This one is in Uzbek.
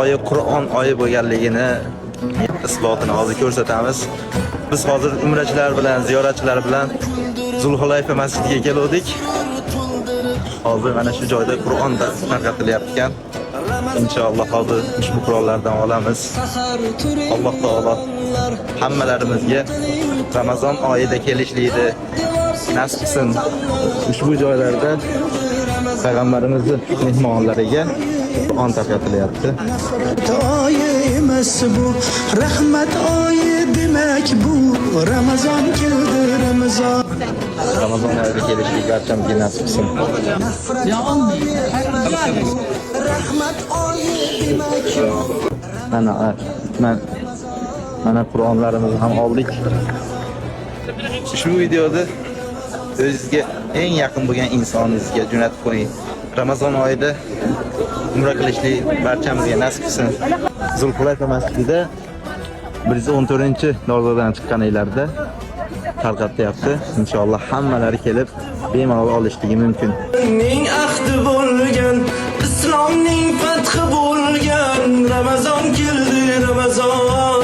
oyi Qur'on oyi bo'lganligini isbotini hozir ko'rsatamiz. Biz hozir umrachilar bilan, ziyoratchilar bilan Zulhulayfa masjidiga keluvdik. Hozir mana shu joyda Qur'on tarqatilyapti ekan. Inshaalloh hozir ushbu Qur'onlardan olamiz. Alloh taolo hammalarimizga Ramazon oyida kelishlikni nasib qilsin. Ushbu joylarda payg'ambarimizni mehmonlariga Qur'on tarqatilyapti. Oyi emas bu, rahmat oyi demak bu. Ramazon keldi, Ramazon. Ramazon oyida kelishlik barchamizga nasib qilsin. Rahmat oyi demak. Mana mana Qur'onlarimizni ham oldik. Ushbu videoda o'zingizga eng yaqin bo'lgan insoningizga jo'natib qo'ying. Ramazon oyida umra qilishlik barchamizga nasib qilsin. Zulhulayfa masjidida 114 darvozadan chiqqaninglarda tarqatyapti. Inshaalloh hammalari kelib bemalol olishligi mumkin. Ning ahdi bo'lgan, islomning fathi bo'lgan Ramazon keldi, Ramazon.